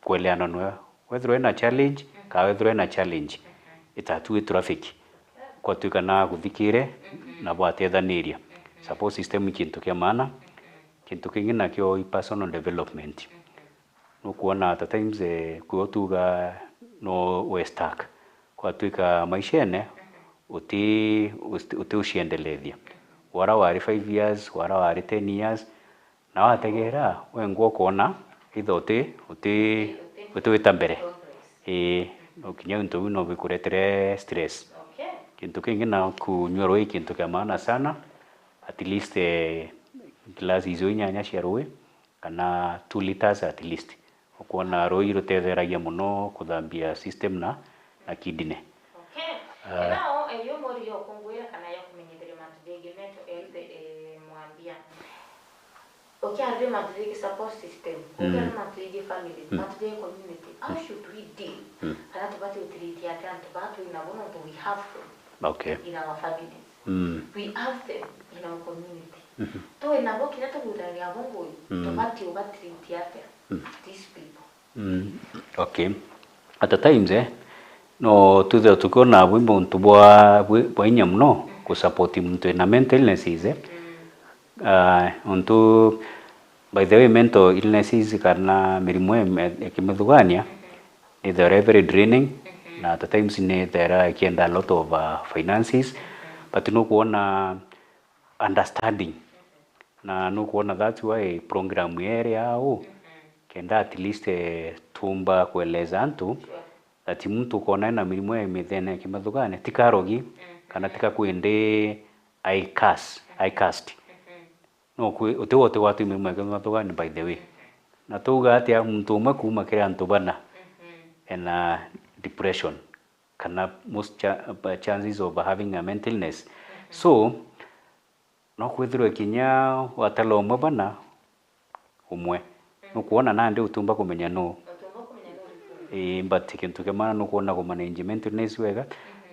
kweleana nwe. Wethirwa ena challenge, kana wethirwa ena challenge, itatu i traffic. Kwatwika na kuthikire, na bwatethaniria. Support system i kintu kia maana. Kintu kingi nakio i personal development. Nukwona at times, eh, kwio tuga no we stuck. Kwatwika maishene, uti, uti, uti uciendelethia. Wara wari five years, wara wari ten years, na wategera, wengwa ukona, either uti, uti, uti wita mbere. Ii, ukinya untu biu no bikuretere stress. Kintu kingi na kunyua rui, kintu kia maana sana, at least, eh, glasses inyanya cia rui, kana two litres at least. Ukwona rui rutetheragia mono kuthambia system na, na kidney. Okay. Ah. Now, eh, yo mori yo kungwira kana ya kumenyithire mantu jengi mental health, eh, mwambia. Ukiarire mantu jengi support system, ukiarire mantu jengi family, mantu jengi community, how should we deal? Kana tubati utiritie ati antu ba twi nabo nontu we have Okay. in our family. Mm. We have them in our community. Mhm. Twi nabo kinya tugucanagia abo ngugi, Mm. tubati ubatreat atia Mm. these people? Mm. Okay. At a times, eh, no twithirwa tukiona bwi buntu bwa, bwi, bwa inya muno ku support muntu ena mental illnesses, eh. Ah, untu, by the way, mental illnesses kana mirimu ya, ya kimithugania ni ithira very draining, na at times ni ithira ikienda a lot of, uh, finances, but nukwona understanding, na nukwona that's why program yeri au kenda at least, eh, tumba kueleza antu that muntu ukona ena mirimu ya mithene ya kimathugania ti karogi, kana ti kakwindi ai curse, ai cursed. No kwi, uti wote gwatwi mirimu ya kimathugania, by the way. Na twauga atia muntu umwe kuuma kiri antu bana ena depression, kana most cha, chances of having a mental illness. So, no kwithirwe kinya watala umwe bana, umwe. Nukwona nandi utumba kumenya nuu. Ii, but kintu kia maana nukwona ku manage mental illness wega.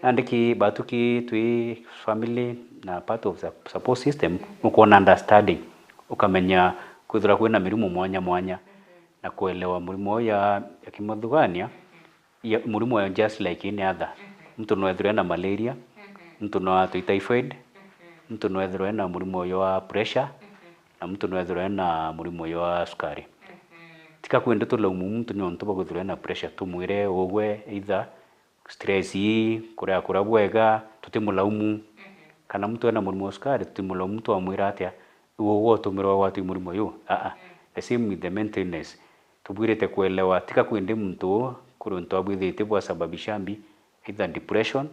Nandi ki batu ki twi family na part of the support system, nukwona understanding, ukamenya kwithirwa kwina mirimu mwanya mwanya, na kuelewa murimu uyu ya, ya kimathugania, ya, murimu uyu just like any other. Muntu no ethirwe ena malaria, muntu no atwi typhoid, muntu no ethirwe ena murimu uyu wa pressure, na muntu no ethirwe ena murimu uyu wa sukari. Tika kwindi tulaumu muntu niontu bwa kwithirwa ena pressure, tumwire ugwe either stress ii, kuria kuria bwega, tutimulaumu. Kana muntu ena murimu wa sukari, tutimulaumu, twamwira atia, ugwe utumirwa gwatwi murimu uyu? Aa, the same with the mental illness. Tubwirite kuelewa, tika kwindi muntu uu kuri untu abwithitie bwasababisha mbi, either depression,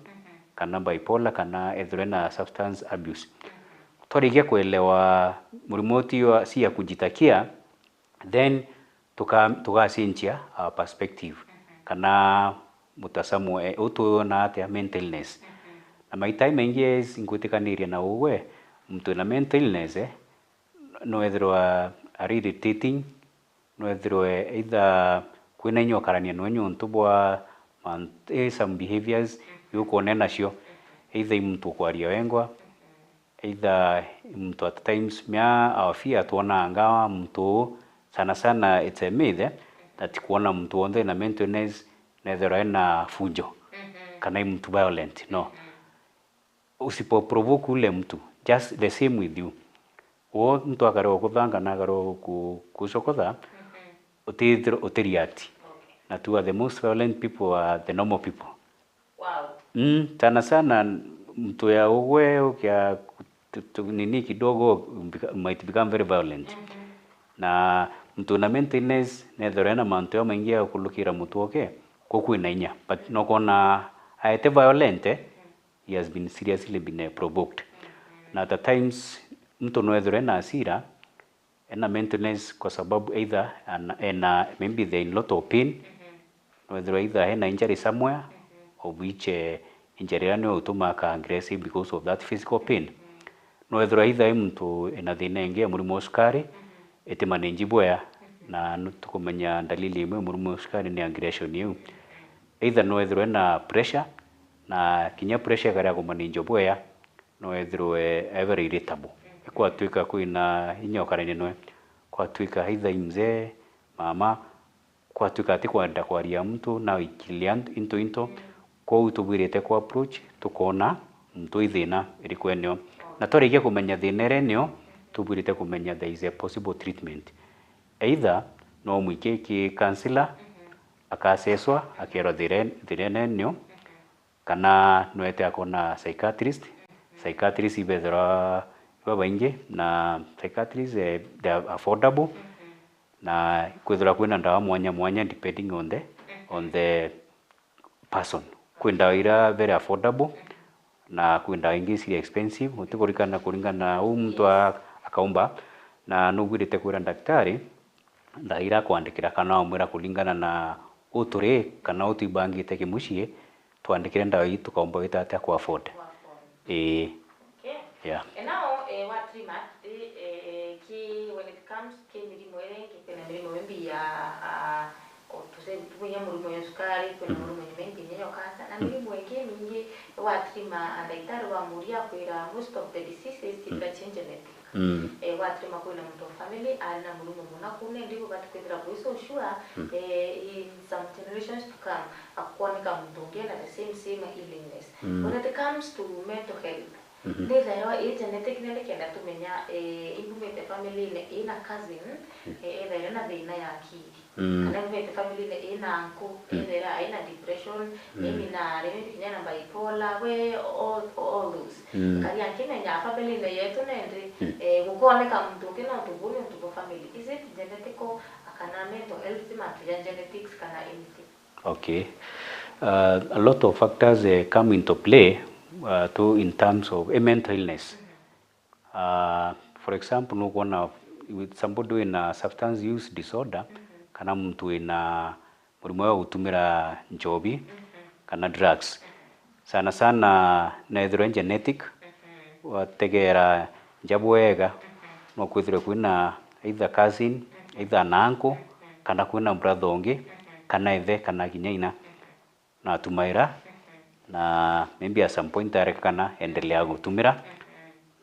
kana bipolar, kana ethirwe na substance abuse. Twarikia kuelewa murimu uti wa, si ya kujitakia, then tuka, tugacenjia our perspective, kana mutazamo, eh, u twona atia mental illness. Na maita jamaingi, yes, ngwitikaniria na ugwe, muntu wina mental illness, eh, no ethirwa ari irritating, no ethirwe either kwina inya ukarania nwe niuntu bwa man-, eh, some behaviors iukwona enacio. Either i muntu ukwaria wengwa, either i muntu at times, mea our fear, twonanga muntu uu, sana sana it's a myth, eh, that kwona muntu wonthe ena mental illness nethirwa ena fujo, kana i muntu violent, no. Usipo provoke ule mtu, just the same with you. Wo mtu akarwa kuthanga na akarwa ku-, kucokotha, utithirwa, uti react. Na tu are the most violent people are the normal people. Wow. Mm, sana sana mtu ya ugwe ukia tu-, tu-, nini kidogo, beca-, might become very violent. Na mtu na mental illness nethirwa ena mantu ya maingi ya kulukira mutu oke, kwa kwina inya. But nokona aete violent, eh, he has been seriously been, eh, provoked. Na at times, mtu no ethirwe ena hasira, ena mental illness kwa sababu either ana, ena, maybe they're in lot of pain, no ethirwe either ena injury somewhere, of which, eh, injury iria niyo utuma aka aggressive because of that physical pain. No ethirwa either i muntu ena thina ingi ya murimu wa cukari, iti manage bwega, na nu-, tukumenya dalili imwe ya murimu wa cukari ni aggression iu. Either no ethirwe ena pressure, na kinya pressure ikaria kumanage bwega, no ethirwe e very irritable. Ikwatwika kwina inya ukarania nwe, kwatwika either i mzee, mama, kwatwika ati kwenda kwaria muntu na ikilia into into. Kwou tubwirite ku approach, tukona muntu i thina iriku eneo. Na twarikia kumenya thina iria eneo, tubwirite kumenya there is a possible treatment. Either no mwikie ki counselor, akaseswa, akerwa thina, thina eneo, kana nwete akona psychiatrist. Psychiatrist ibethirwa babaingi, na psychiatrist, eh, they are affordable, na kwithirwa kwina ndawa mwanya mwanya depending on the, on the person. Kwi ndawa iria very affordable, na kwi ndawa ingi ciri expensive, utikurikana kuringana na uu muntu a-, akaumba, na nubwirite kwira daktari, ndawa iria akwandikira kana wamwira kuringana na uu turi kana uu twibangite kimucii, twandikire ndawa ii tukaumba wita atia ku afford. Ii. Okay. Yeah. And now, eh, wa three months, eh, eh, ki, when it comes ki mirimu iria ingi, kwina mirimu mimbi ya, ah, o, tuse Kwina murimo ya cukari, kwina murimo ya mengi nyeyo cancer, na mirimu ingi mingi. Watirima ndagitari wamuria akwira most of the diseases ithira ci genetic. Mm. Eh, watirima kwina muntu wa family ari na murimo muna kuu, nindi bubati kwithira bwi so sure, eh, in some generations to come, akwoneka muntu ungi ena the same, same illness. Mm. When it comes to mental health, nithairwa i genetic, nindi kenda tumenya, eh, imbumite family-ini ina cousin, eh, ethairwa na thina ya akili. Mm. Kana imbumite family-ini ina uncle, ethairwa aina depression, maybe na maybe kinya na bipolar, we, all, all those. Mm. Nkari ankimenya family-ini yetu nindi, eh, gukoneka muntu ungi nontu buu ni untu bwa family. Is it genetical, kana mental health, mantu ja genetics kana anything? Okay. Uh, a lot of factors, eh, come into play, uh, to, in terms of a mental illness. Uh, for example, nukwona with somebody wina substance use disorder, kana muntu wina murimo wa gutumira nchobi kana drugs, sana sana naithirwa genetic, wategera nja bwega, no kwithirwe kwina either cousin, either na uncle, kana kwina brother ungi, kana ithe, kana kinya ina, na atumaira, na maybe at some point areka kana endelea gutumira,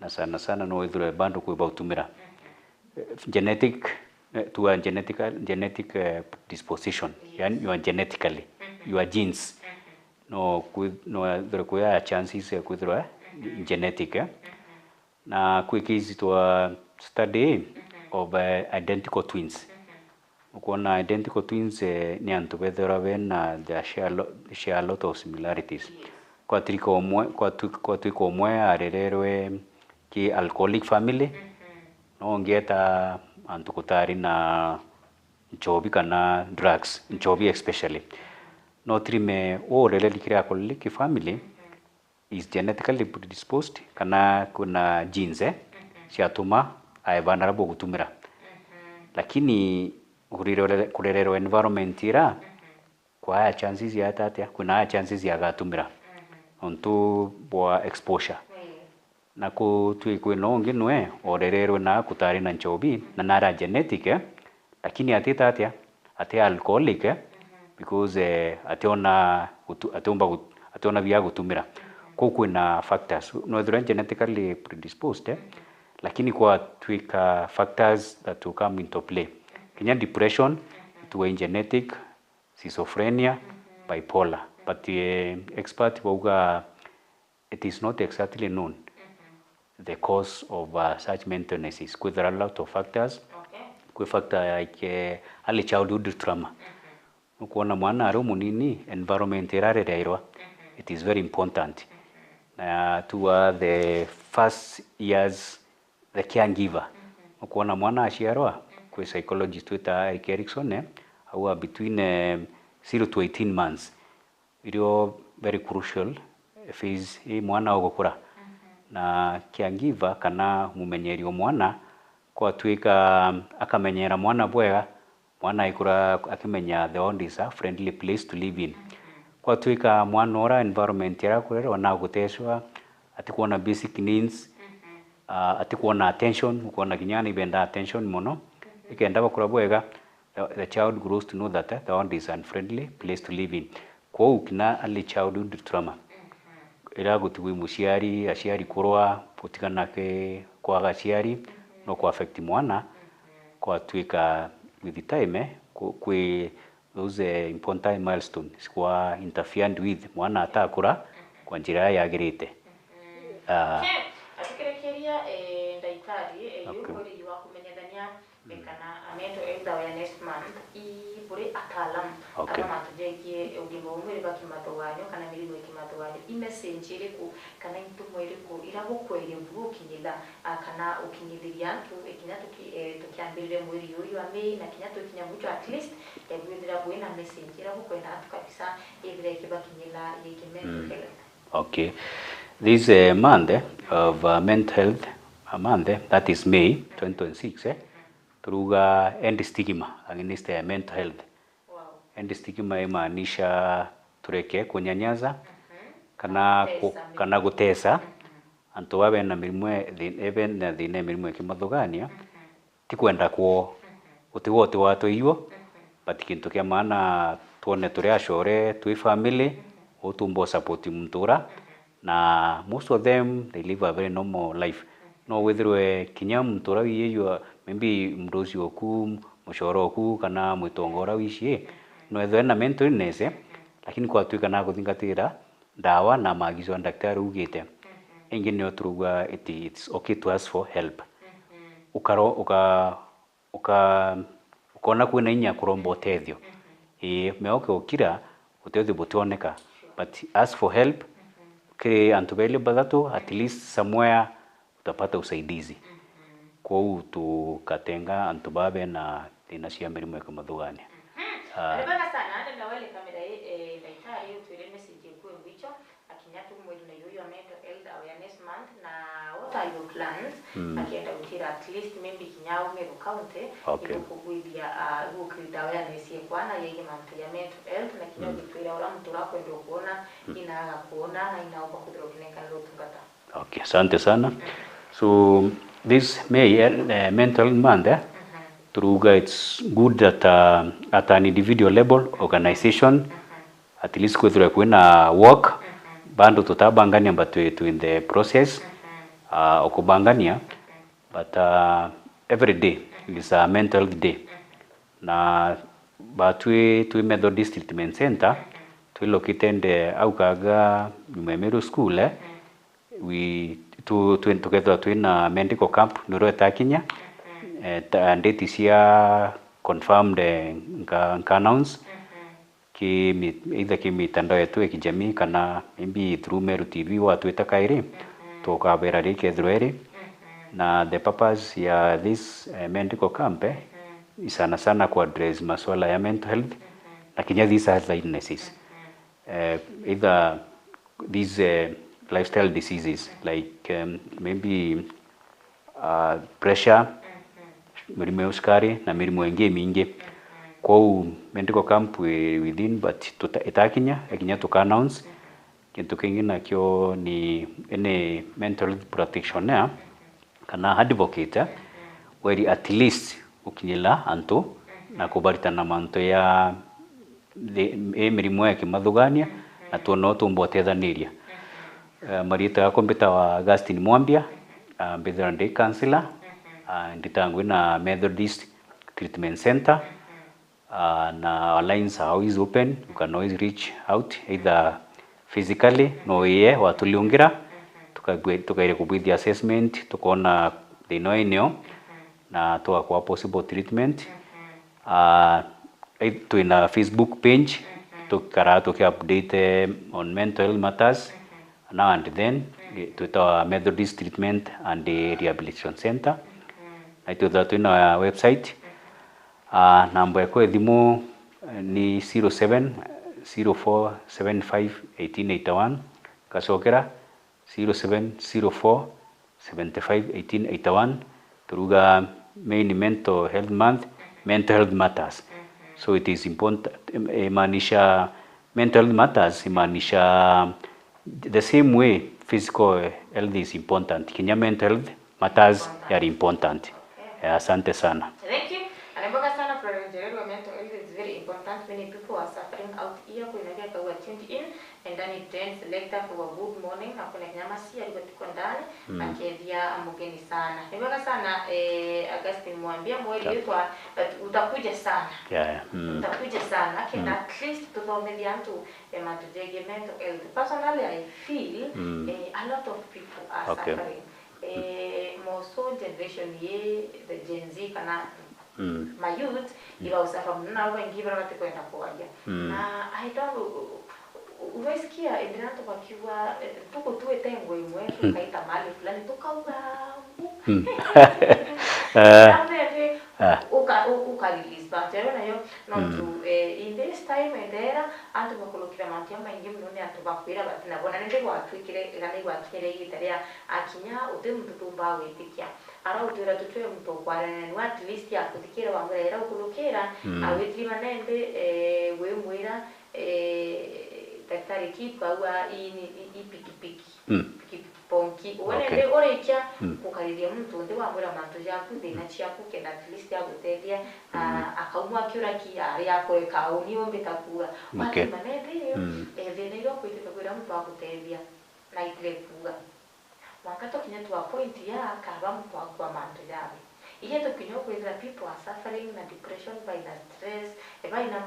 na sana sana no withirwe bado kwi bautumira. Eh, genetic, eh, to a genetical, genetic, eh, disposition, yani you are genetically, your genes, no kwi-, no withirwe kwi a chances ya kwithirwa, eh, genetic, eh. Na kwi case twa study of, eh, identical twins. Ukwona identical twins, eh, ni antu bethirwa bena, they share lo-, share a lot of similarities. Yes. Kwa twika umwe, kwa twi-, kwa twika umwe arererwe ki alcoholic family, no ungi eta antu kutari na nchobi kana drugs, nchobi especially. No tirime urereri kiri alcoholic family, is genetically predisposed, kana kwina genes, eh, ciatuma ae vulnerable gutumira. Lakini kurererwa, kurererwa environment ira, kwa higher chances ya ata atia, kwina higher chances ya agatumira. Nontu bwa exposure. Na kutwi kwina ungi nwe orererwe na kutari na nchobi, na nara genetic, eh, lakini atita atia, ati alcoholic, eh, because, eh, ationa gutu-, atiumba gut-, ationa bia gutumira. Kuu kwina factors. Nwethirwa genetically predisposed, eh, lakini kwa twika factors that will come into play. Kinya depression, tuwe genetic, schizophrenia, bipolar. But, eh, expert bauga it is not exactly known the cause of, uh, such mental illnesses. Kwithira a lot of factors. Okay. Kwi factor like, eh, early childhood trauma. Nukwona mwana ari umunini, environment ira arereirwa, it is very important. Na to, uh, the first years, the caregiver. Nukwona mwana aciarwa, kwi psychologist twita Erik Erikson, eh, au between, eh, zero to eighteen months. Irio very crucial phase ii mwana ugukura. Na caregiver kana mumenyeri o mwana, kwatwika akamenyera mwana bwega, mwana aikura akimenya the world is a friendly place to live in. Kwatwika mwana ura environment ira akurerwa na gutecwa, atikwona basic needs, ah, atikwona attention, ukwona kinya ni benda attention mono. Ikenda bakura bwega, the, the child grows to know that, eh, the world is unfriendly place to live in. Kwou kina early childhood trauma. Ira gutigwi muciari, aciari kurwa, gutigana ki kwaga aciari, no ku affect mwana, kwatwika with time, eh, ku-, kwi those, eh, important milestones kwa interfered with mwana atakura kwa njira iria yagirite. Ah. Okay. Atukirikiria, eh, ndagitari, eh, yu mweri wa kumenyithania, eh, kana a Mental Health Awareness Month, i buri ataalamu, okay, aba mantu jegie ugima wa mwiri ba kimathuganio kana mirimu ya kimathuganio, i message iriku kana i ntumo iriku ira bukweria gukinyitha, ah, kana ukinyithiria antu, eh, kinya tuki-, eh, tukiambiriria mweri uyu wa May na kinya tukinya mwicho, at least, eh, bwithira bwina message ira bukwenda antu kabisa ithire ikibakinyira yegii mental health? Okay. This, eh, month, eh, of, uh, mental health, a month, eh, that is May twenty twenty-six, eh, turuga end stigma against, eh, mental health. Wow. End stigma imaanisha tureke kunyanyaza kana ku-, kana gutesa antu baa bena mirimu e-, thi-, e-, bena thina ya mirimu ya kimathuganio, ti kwenda kwoo, gutigwa utiwatwa irio, But kintu kia maana twone turi acore, twi family, utumba u support muntu ura, na most of them, they live a very normal life. No withirwe kinya muntu ura wiyeyua, maybe mdosi oku, mucore oku, kana mwitonga ura wici, no ethwe na mental illness, lakini kwatwika na kuthingatira ndawa na maagizo ya daktari ugite. Ingi nio turauga it, it's okay to ask for help. Ukaro-, uka-, uka-, ukona kwina inya kuromba utethio. Ii, meoke ukira, utethio butioneka. But ask for help kiri antu beli bathatu, at least somewhere utapata usaidizi. Kwou tukatenga antu baa bena thina cia mirimo ya kimathugania. Ah. Ni bwega sana, ndenda wele kamera ii, eh, ndagitari, utwire message iku ngwicho, akinya tu mweri na yuyu wa mental health awareness month, na what are your plans? Mm. Akienda gutira at least maybe kinya au Meru County, okay, igukugwithia, ah, igukirita awareness yekwana yegie mantu ya mental health, na kinya, mm, ugitwira ura muntu urakwenda ukuona, mm, ina agakuona, na ina uba kuthira ukinenkanira utungata. Okay, asante sana. So, this May, eh, eh, mental health month, eh, turauga it's good that, uh, at an individual level, organization, at least kwithirwe kwina walk, bado tutabangania, but we, we in the process, uh, okubangania, but, uh, every day is a mental health day. Na ba twi, twi Methodist Treatment Center, twi located, eh, au Kaga, nyuma ya Meru School, eh, we, tu, tu, tukethirwa twina medical camp, niro itakinya, eh, ta, date cia confirmed, eh, nka, nka announce, ki mi-, either ki mitandao yetu ya kijamii kana maybe through Meru T V watwita kairi, tukabera ri kethirwa iri. Na the purpose ya this, eh, medical camp, eh, ni sana sana ku address maswala ya mental health na kinya these other illnesses. Eh, either these, eh, lifestyle diseases like, um, maybe uh, pressure, mirimo ya ucukari na mirimo ingi imingi. Kwou medical camp wi within, but tuta-, itakinya, ikinya tuka announce. Kintu kingi nakio ni any mental health practitioner kana advocate, weri at least ukinyila antu na kubaritana mantu ya thi-, i mirimo ya kimathugania, na twona utumba utethaniria. Eh, marieta yakwa mbitawa Augustine Mwambia, ah, mbithirwa ndi counselor, ah, nditangwi na Methodist Treatment Center, ah, na our lines are always open. You can always reach out either physically, no iye watuliungira, tukabwi-, tukaire kubwithia assessment, tukona thina uyu nio, na tugakwa possible treatment. Ah, i-, twina Facebook page, tukara tuki update, eh, on mental health matters. Now and then, eh, twitawa Methodist Treatment and Rehabilitation Center. Na itwithawa twina website. Ah, namba yakwa ya thimu, eh, ni zero seven zero four seven five eighteen eighty one. Ngacokera, zero seven zero four seventy-five eighteen eighty-one, turuga main mental health month, mental health matters. So it is important, imaanisha mental health matters, imaanisha the same way physical health is important, kinya mental health matters are important. Eh, asante sana. Thank you. Na ni bwega sana, Florence Njererwa, mental health is very important. Many people are suffering out here. Kwina kia kaua tuned in. Endani Trend Selector kwa good morning, na kuna kinya Masia alikuwa tuko ndani, akethia mugeni sana. Ni bwega sana, eh, Augustine Mwambia, mweri witwa, but utakuja sana. Yeah, yeah. Mm. Utakuja sana, kenda at least tuthomithie antu, eh, mantu jegie mental health. Personally, I feel, eh, a lot of people are suffering. Eh, more so generation ye, the Gen Z kana my youth, ibausafa muno, nabo baingi bara batikwenda kwaria. Na I don't, u-, u-, ugaisikia ethira antu bakiuga, eh, tukutuite ngo imwe, tukaita mali fulani, tukauga, mbu. Eh. Ambe, uka-, u-, uka release, but I don't know, nontu, eh, in this time, ethera antu bakurukira mantu jamaingi muno ni antu bakwira batina bona, nindi gwatwikire, kana igwakinyire igita ria akinya, uti muntu tumbaa gwitikia. Ara utwira tutwe muntu ukwaranira niwe at least akuthikira, wamwira ira ukurukira, awithirima nende, eh, wimwira, eh, Daktari Kip, aua ii ni, ii, ii pikipiki. Pikipiki ponki. Wone Okay. ndi urikia Mm. gukariria muntu nthi wamwira mantu jaku, thina Mm. ciaku, kenda at least agutethia, Mm. ah, akaumwa akiura ki ari akureka uni umbita kuuga. Okay. Wathima nethio, Mm. eh, thina iria ukwitite kwira muntu agutethia, na itire kuuga. Mwanka tukinye to a point ya kaba muntu akua mantu jawe. Iria tukinye kwithira people are suffering na depression, baina stress, eh, baina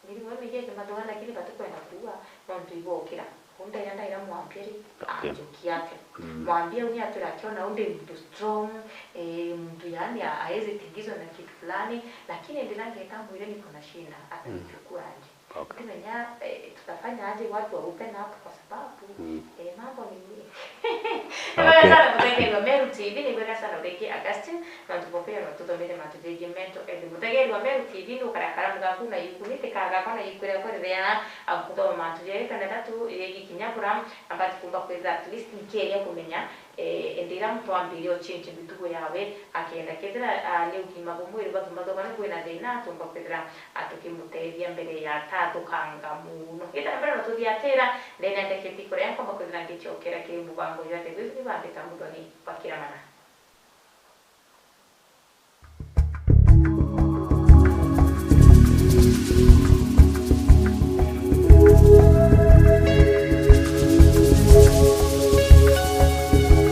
mirimo imingi ya kimathuga, lakini batikwenda kuuga nontu igokira. Uu ndaira, ndaira mwambie ri, Okay. anjukia ati. Mm. Mwambie uni atwira akiona uu ndi muntu strong, eh, muntu yaani a-, aezi tingizwa na kitu fulani, lakini ndira ngeta mwire niko na shida, Mm. atanichukua aje. Okay. Ndimenya, eh, tutafanya aje watu wa open up kwa sababu, Mm. eh, mambo ni mingi. Okay. Ni bwega sana muthikiriria wa Meru T V, ni bwega sana uringi Augustine, nontu bwa kwithirwa tuthomere mantu jegie mental health. Muthikiriria wa Meru T V, nukarakara mugaku na yuku, ni tikagakwa na yuku riakwa riria nkuthoma mantu jegie kana thatu, jegie kinya bura, ambati kumba kwithira at least nkiria kumenya, eh, indi iria muntu ambiria uchinchi mitugo yawe, akenda kethira, ah, ni ugima bwa mwiri bwa kimathuga ni kwina thina, atumba kwithira atukimutethia mbere ya tathukanga muno. Ita mbere no tuthiatira, ndene ndeketi kuria nkomba kwithira ngichokera kiri mubango jwa the Wave, ni bambita Muthoni wa Kiramana.